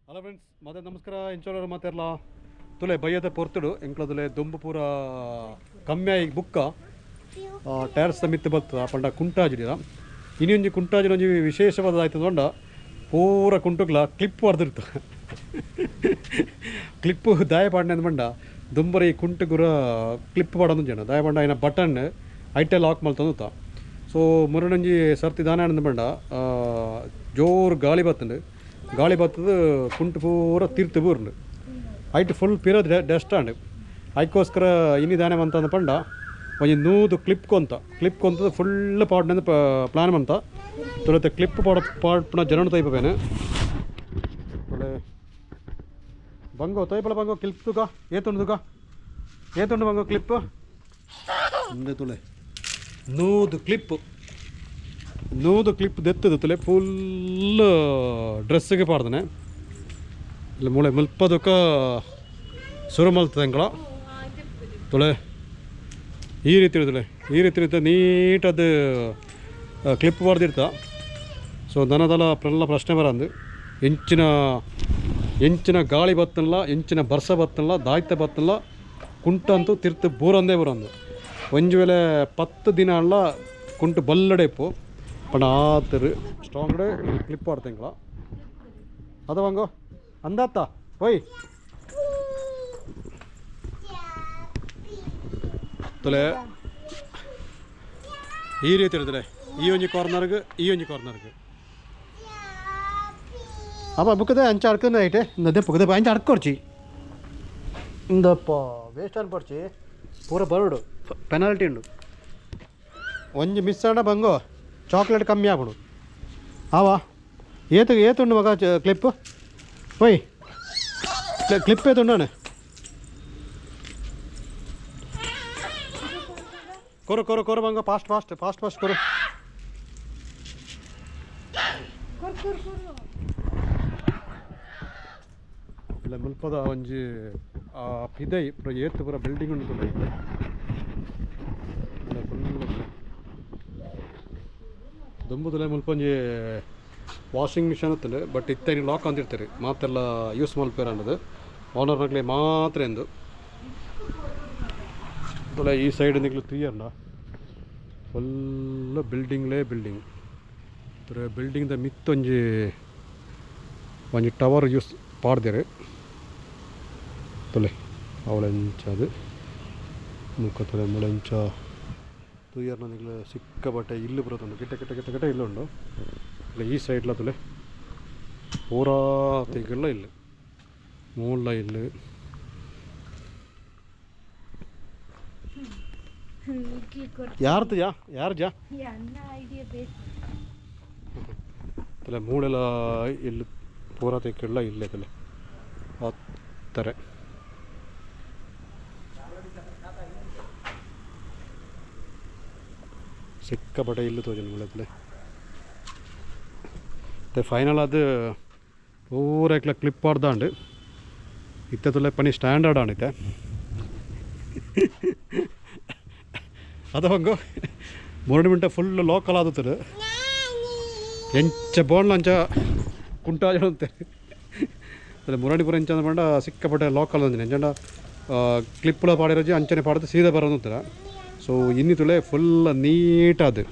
Hello friends, ಮತ್ತೆ ನಮಸ್ಕಾರ. ಇಂಚೋಳರ ಮಾತಾಡಲ ತುಲೆ ಬಯ್ಯದ ಪೊರ್ತುಡು ಎಂಕ್ಲದುಲೆ ದೊಂಬು ಪೂರ ಕಮ್ಮಿ ಆಗಿ ಬುಕ್ಕ ಟೈರ್ಸ್ ಮಿತ್ತು ಬರ್ತದ ಪಂಡ ಕುಂಟಾಜಿಡಿದ. ಇನ್ನೊಂಜಿ ಕುಂಟಾಜಿನ ಒಂಜಿ ವಿಶೇಷವಾದ ಆಯ್ತದ ಪಂಡ ಪೂರ ಕುಂಟುಗ್ಲ ಕ್ಲಿಪ್ ಹೊಡೆದಿರ್ತ. ಕ್ಲಿಪ್ಪು ದಾಯ ಪಾಡ್ನೆ ಪಂಡ ದುಂಬರಿ ಕುಂಟುಗುರ ಕ್ಲಿಪ್ ಪಾಡೊಂದು ಜನ ದಾಯ ಪಂಡ ಐನ ಬಟನ್ ಐಟೆ ಲಾಕ್ ಮಲ್ತೊಂದುತ್ತ. ಸೊ ಮುರಡೊಂಜಿ ಸರ್ತಿ ದಾನ ಅಂದ್ ಪಂಡ ಜೋರು ಗಾಳಿ ಬತ್ತುಂಡು. ಗಾಳಿ ಬತ್ತದು ಕುಂಟು ಪೂರ ತೀರ್ತು ಬೂರ್ಂಡು. ಐಟ್ ಫುಲ್ ಪಿರ ಡಸ್ಟ್ ಆಂಡ್. ಐಕ್ಕೋಸ್ಕರ ಇನಿ ದಾನೆ ಮಂತಂದು ಪಂಡ ಒಂಜಿ 100 ಕ್ಲಿಪ್ ಕೊಂತ ಕ್ಲಿಪ್ ಕೊಂತದ ಫುಲ್ ಪಾಡ್ನಂದು ಪ್ಲಾನ್ ಮಂತ ತುಳತೆ ಕ್ಲಿಪ್ ಪಾಡ ಪಾಡ್ಪುನ ಜನನು ತೈಪಬೇನೆ ತುಳೆ ಬಂಗೋ ತೈಪಲ ಬಂಗೋ ಕ್ಲಿಪ್ ತುಕ ಏತುಂಡು ತುಕ ಏತುಂಡು ಬಂಗೋ ಕ್ಲಿಪ್ ಇಂದೆ ತುಳೆ 100 ಕ್ಲಿಪ್ 100 ಕ್ಲಿಪ್ ದೆತ್ತದು ತುಲೆ ಫುಲ್ ಡ್ರೆಸ್ಸಿಗೆ ಪಾಡ್ದನೆ. ಇಲ್ಲ ಮೂಳೆ ಮುಲ್ಪದಕ್ಕ ಸುರು ಮಲ್ತದಂಗಳ ತುಳೆ ಈ ರೀತಿ ಇರ್ತದೆ. ಈ ರೀತಿ ಇರುತ್ತೆ ನೀಟದು ಕ್ಲಿಪ್ ಬಾರ್ದಿರ್ತ. ಸೊ ದನದಲ ಎಲ್ಲ ಪ್ರಶ್ನೆ ಬರಂದು ಎಂಚಿನ ಎಂಚಿನ ಗಾಳಿ ಬತ್ತಲ್ಲ, ಎಂಚಿನ ಬರ್ಸ ಬತ್ತಲ್ಲ, ದಾಯ್ತ ಬತ್ತಲ್ಲ, ಕುಂಟಂತೂ ತಿರ್ತು ಬೂರಂದೇ ಬರಂದು. ಒಂಜಿ ವೇಳೆ 10 ದಿನ ಅಲ್ಲ ಕುಂಟು ಬಲ್ಲಡೆಪ್ಪು ಪಂಡ ಆತರು ಸ್ಟ್ರಾಂಗ್ಡೆ ಕ್ಲಿಪ್ ಆಡ್ತಂಗಳ ಅದ ಬಂಗೋ ಅಂದಾತ ಹೋಯ್ ತುಲೆ ಈ ರೀತಿ ಇರ್ತದೆ. ಈ ಒಂಜಿ ಕಾರ್ನರ್ಗೆ ಈ ಒಂಜಿ ಕಾರ್ನರ್ಗೆ ಅಪ್ಪ ಬುಕ್ಕದೆ ಅಂಚ ಅಡ್ಕಂದ ಐಟೆ ಇಂದೇ ಪುಕ್ಕದೆ ಅಂಚ ಅಡ್ಕೊರ್ಚಿ ಇಂದಪ್ಪ ವೇಸ್ಟ್ ಅನ್ಪಡ್ಚಿ ಪೂರ ಬರೋಡು ಪೆನಾಲ್ಟಿ ಉಂಡು. ಒಂಜಿ ಮಿಸ್ ಆಡ ಬಂಗೋ ಚಾಕ್ಲೇಟ್ ಕಮ್ಮಿ ಆಗ್ಬಿಡು. ಆವಾ ಏತು ಏತುಂಡು ಮಗ ಕ್ಲಿಪ್ ಹೋಯ್ ಕ್ಲಿಪ್ ಏತುಂಡಾನೆ ಕೊರು ಕೊರು ಕೊರು ಬಂಗ ಫಾಸ್ಟ್ ಫಾಸ್ಟ್ ಫಾಸ್ಟ್ ಫಾಸ್ಟ್ ಕೊರು. ಇಲ್ಲ ಮುಲ್ಪದ ಒಂಜಿ ಪಿದೈ ಪೂರ ಏತು ಪೂರ ಬಿಲ್ಡಿಂಗ್ ಉಂಟು ತುಲೆ. ದುಂಬು ತುಲೆ ಮುಲ್ಪ ಒಂಜಿ ವಾಷಿಂಗ್ ಮಿಷನ್ ಇತ್ತುಂಡು, ಬಟ್ ಇತ್ತೆ ಲಾಕ್ ಅಂದಿರ್ತಾರೆ ಮಾತೆಲ್ಲ ಯೂಸ್ ಮಲ್ಪೇರ ಅನ್ನೋದು ಓನರ್ನಗ್ಲೆ ಮಾತ್ರ ಎಂದು. ತುಲೆ ಈ ಸೈಡ್ ನಿಗ್ಲು ತುಯ್ಯರ್ನ ಫುಲ್ ಬಿಲ್ಡಿಂಗ್ಲೇ ಬಿಲ್ಡಿಂಗ್. ತುರೆ ಬಿಲ್ಡಿಂಗ್ದ ಮಿತ್ತೊಂಜಿ ಒಂಜಿ ಟವರ್ ಯೂಸ್ ಪಾಡ್ದೇರು ತುಲೆ ಅವಳೆಂಚ ಅದು ಮುಖ ತುಲೆ ಮುಳೆಂಚ ತುಯ್ಯರ್ನ ನಿಗ್ಲು ಸಿಕ್ಕಬಟ್ಟೆ ಇಲ್ಲು ಬರೋದುಂಡು. ಗಿಟ್ಟ ಗಿಟ್ಟ ಗಿಟ್ಟ ಗಿಟ್ಟ ಇಲ್ಲುಂಡು. ಇಲ್ಲ ಈ ಸೈಡ್ಲ ತುಲೆ ಪೂರಾ ತಿಂಗಳ ಇಲ್ಲ ಮೂಲ ಇಲ್ಲ. ಯಾರ್ದು ಯಾ ಯಾರು ಜಾ ತಲೆ ಮೂಳೆಲ್ಲ ಇಲ್ಲಿ ಪೂರಾ ತೆಕ್ಕಿಲ್ಲ ಇಲ್ಲೇ ತಲೆ ಹತ್ತಾರೆ. ಸಿಕ್ಕಾಪಟ್ಟೆ ಇಲ್ಲು ತೋಜನ್ ಮೂಳೆ ತಲೆ. ಮತ್ತೆ ಫೈನಲ್ ಅದು ಪೂರ ಇಕ್ಲ ಕ್ಲಿಪ್ ಆಡ್ದಾಂಡು ಇತ್ತೆ ತುಲೆ ಪನಿ ಸ್ಟ್ಯಾಂಡರ್ಡ್ ಆಣಿತೆ. ಅದು ಹಂಗು 3 ಮಿಂಟ ಫುಲ್ ಲೋಕಲ್ ಆದತ್ತದೆ. ಎಂಚ ಬೋಂಡ್ಲ ಅಂಚ ಕುಂಟಾಜಂತೆ ಅಲ್ಲ ಮುರಣಿಪುರ ಎಂಚ ಪಂಡ ಸಿಕ್ಕಾಪಟ್ಟೆ ಲೋಕಲ್ ಅಂಜನೆ ಎಂಚಂಡ ಕ್ಲಿಪ್ಪುಲ ಪಾಡಿರೋಜಿ ಅಂಚನೆ ಪಾಡೋದು ಸೀದಾ ಬರೋದು. ಸೊ ಇನ್ನಿ ತುಲೆ ಫುಲ್ ನೀಟ್ ಅದು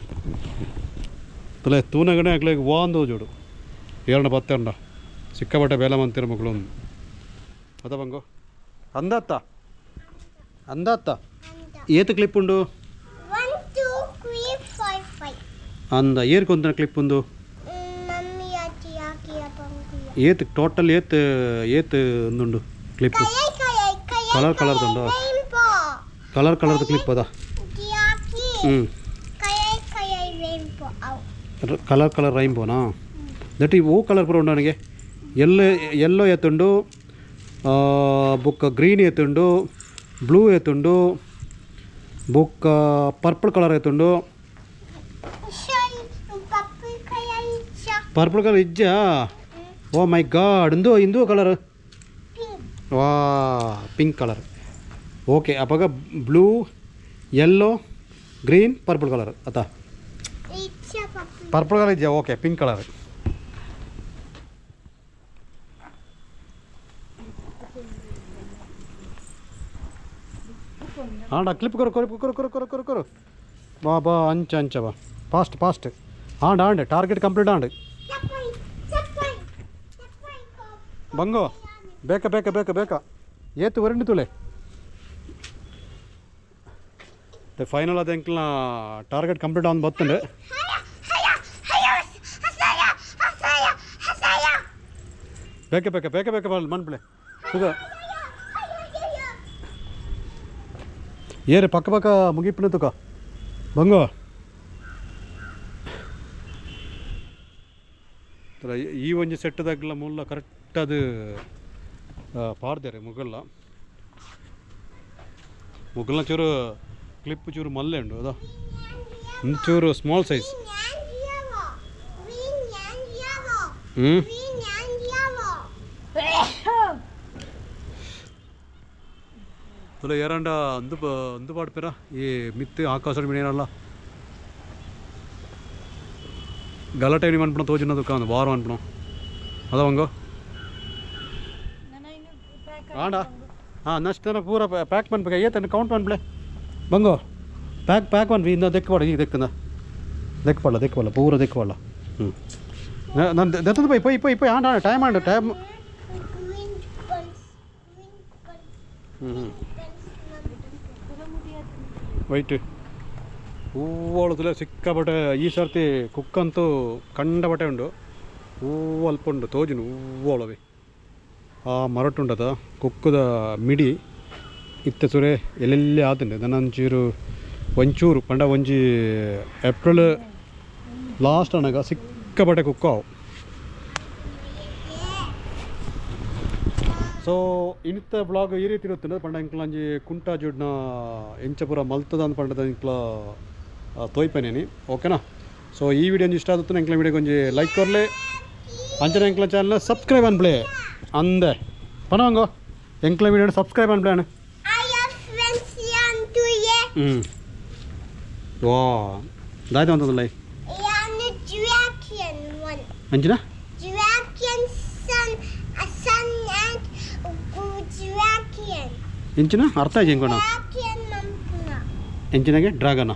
ತುಲೆ ತೂನಗಣೆ ಅಗ್ಲೆ ವಾಂದು ಜೋಡು ಏರಣ ಪತ್ತೆರಣ ಸಿಕ್ಕಾಪಟ್ಟೆ ಬೇಲ ಮಂತಿರ ಮಗಳು ಅದ ಬಂಗೋ ಅಂದಾತ್ತ ಅಂದಾತ್ತ ಏತು ಕ್ಲಿಪ್ ಉಂಡು 1 2 3 4 5 ಅಂದ ಏರ್ ಕೊಂತನ ಕ್ಲಿಪ್ ಉಂಡು ಏತ್ ಟೋಟಲ್ ಏತ್ ಏತ್ ಉಂಡು ಕ್ಲಿಪ್ ಕಲರ್ ಕಲರ್ ಉಂಡು ಕಲರ್ ಕಲರ್ದ ಕ್ಲಿಪ್ ಅದ ಕಲರ್ ಕಲರ್ ರೈನ್ಬೋನಾ that ಈ ಓ ಕಲರ್ ಪೂರ ಉಂಡು ನನಗೆ ಎಲ್ಲೋ ಎಲ್ಲೋ ಎತ್ತುಂಡು ಬುಕ್ಕ ಗ್ರೀನ್ ಎತ್ತುಂಡು ಬ್ಲೂ ಎತ್ತುಂಡು ಬುಕ್ಕ ಪರ್ಪಲ್ ಕಲರ್ ಎತ್ತುಂಡು ಪರ್ಪಲ್ ಕಲರ್ ಇಜ್ಜಾ. ಓ ಮೈ ಗಾಡ್ ಇಂದು ಇಂದು ಕಲರ್ ವಾ ಪಿಂಕ್ ಕಲರ್. ಓಕೆ ಅಪ್ಪಾಗ blue yellow green purple colour ಅತ್ತ ಪರ್ಪಲ್ ಕಲರ್ ಇದೆಯಾ? Okay pink colour. ಆಂಡ ಕ್ಲಿಪ್ ಕೊರು ಕೊರು ಕೊರು ಕೊರು ಕೊರು ಕೊರು ಕೊರು ಬಾ ಬಾ ಅಂಚ ಅಂಚ ಬಾ ಫಾಸ್ಟ್ ಫಾಸ್ಟ್ ಆಂಡ್ ಆಂಡ್ ಟಾರ್ಗೆಟ್ ಕಂಪ್ಲೀಟ್ ಆಂಡ್. ಬಂಗೋ ಬೇಕ ಬೇಕ ಬೇಕ ಬೇಕ ಏತು ವರಂಡಿ ತುಲೆ ಫೈನಲ್ ಅದ ಎಂಕ್ಲ ಟಾರ್ಗೆಟ್ ಕಂಪ್ಲೀಟ್ ಆನ್ ಬತ್ತಂಡೆ. ಬೇಕ ಬೇಕ ಬೇಕ ಬೇಕ ಮನ್ಪ್ಲೆ ಸುಗ ಏರೆ ಪಕ್ಕ ಪಕ್ಕ ಮುಗಿಪಿನ ತುಕ ಬಂಗೋ ಈ ಒಂಜಿ ಸೆಟ್ಟದಾಗಲ ಮುಲ್ಲ ಕರೆಕ್ಟ್ ಅದು ಪಾಡ್ದೇರೆ ಮುಗಲ್ಲ ಮುಗಲ್ನ ಚೂರು ಕ್ಲಿಪ್ ಚೂರು ಮಲ್ಲೆ ಉಂಡು ಅದ ಚೂರು ಸ್ಮಾಲ್ ಸೈಜ್. ಹ್ಞೂ ತುಲ ಏರಂಡ ಅಂದು ಅಂದು ಪಾಡ್ಪೇರ ಈ ಮಿತ್ತು ಆಕಾಶ ಮೀನಲ್ಲ ಗಲಾಟೆ ಮನ್ಪಣ ತೋಜಿನ ದುಃಖ ವಾರ ಮನ್ಪಣ ಅದ వంಗೋ ಆಂಡ ಹಾಂ ನಷ್ಟ ಪೂರ ಪ್ಯಾಕ್ ಮನ್ಪೆ ಏತನ ಕೌಂಟ್ ಮನ್ಪ್ಲೆ ಬಂಗೋ ಪ್ಯಾಕ್ ಪ್ಯಾಕ್ ಮನ್ಪಿ ಇಂದ ದೆಕ್ಕ ಪಾಡ ಈಗ ದೆಕ್ಕಂದ ದೆಕ್ಕ ಪಾಡ ದೆಕ್ಕ ಪಾಡ ಪೂರ ದೆಕ್ಕ ಪಾಡ. ಹ್ಞೂ ನಾನು ದತ್ತದ ಪೈ ಪೈ ಪೈ ಪೈ ಆಂಡ ಟೈಮ್ ಆಂಡ ಟೈಮ್. ಹ್ಞೂ ಹ್ಞೂ ವೈಟ್ ಹೂವಳದಲ್ಲೇ ಸಿಕ್ಕಾಪಟ್ಟೆ ಈ ಸರ್ತಿ ಕುಕ್ಕಂತೂ ಕಂಡಪಟ್ಟೆ ಉಂಡು ಹೂವು ಅಲ್ಪ ಉಂಡು ತೋಜುನು ಹೂವಳವೆ ಆ ಮರಟುಂಡದ ಕುಕ್ಕುದ ಮಿಡಿ ಇತ್ತೆ ಸುರೆ ಎಲ್ಲೆಲ್ಲಿ ಆತುಂಡು ನನಂಚೂರು ಒಂಚೂರು ಪಂಡ ಒಂಜಿ ಏಪ್ರಿಲ್ ಲಾಸ್ಟ್ ಅನಗ ಸಿಕ್ಕಾಪಟ್ಟೆ ಕುಕ್ಕು ಅವು. ಸೊ ಇನ್ನಿತ್ತ ಬ್ಲಾಗ್ ಈ ರೀತಿ ಇರುತ್ತದೆ ಪಂಡ ಎಂಕ್ಲ ಒಂಜಿ ಕುಂಟಾ ಜುಡ್ನ ಎಂಚಪುರ ಮಲ್ತದ ಅಂದ್ ಪಂಡದ ಎಂಕ್ಲ ತೋಯ್ಪನೇನಿ ಓಕೆನಾ. ಸೊ ಈ ವಿಡಿಯೋ ಇಷ್ಟ ಆದತ್ತು ಎಂಕ್ಲ ವಿಡಿಯೋಗೆ ಒಂಜಿ ಲೈಕ್ ಕೊರ್ಲೆ ಅಂಚನೆ ಎಂಕ್ಲ ಚಾನಲ್ ಸಬ್ಸ್ಕ್ರೈಬ್ ಅನ್ಪ್ಲೆ ಅಂದೆ ಪನವಂಗೋ ಎಂಕ್ಲ ವಿಡಿಯೋ ಸಬ್ಸ್ಕ್ರೈಬ್ ಅನ್ಪ್ಲೆ ಅಣ್ಣ. ಹ್ಞೂ ವಾ ದಾಯ್ತು ಅಂತದಲ್ಲ ಅಂಚಿನ ಎಂಚಿನ ಅರ್ಥ ಆಯ್ತು ಎಂಕೋಣ ಎಂಚಿನಾಗೆ dragon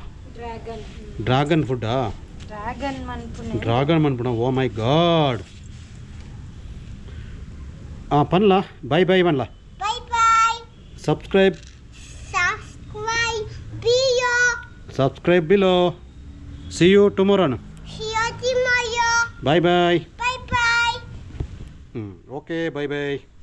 dragon ಫುಡ್ಡಾ dragon ಮನ್ಪುನೆ dragon ಮನ್ಪುಣ. Oh my god. ಹಾಂ ಪನ್ಲ bye bye ಪನ್ಲ. Bye bye. Subscribe Subscribe below. Subscribe below. See you tomorrow. See you tomorrow. Bye bye. Bye bye. Okay, bye bye.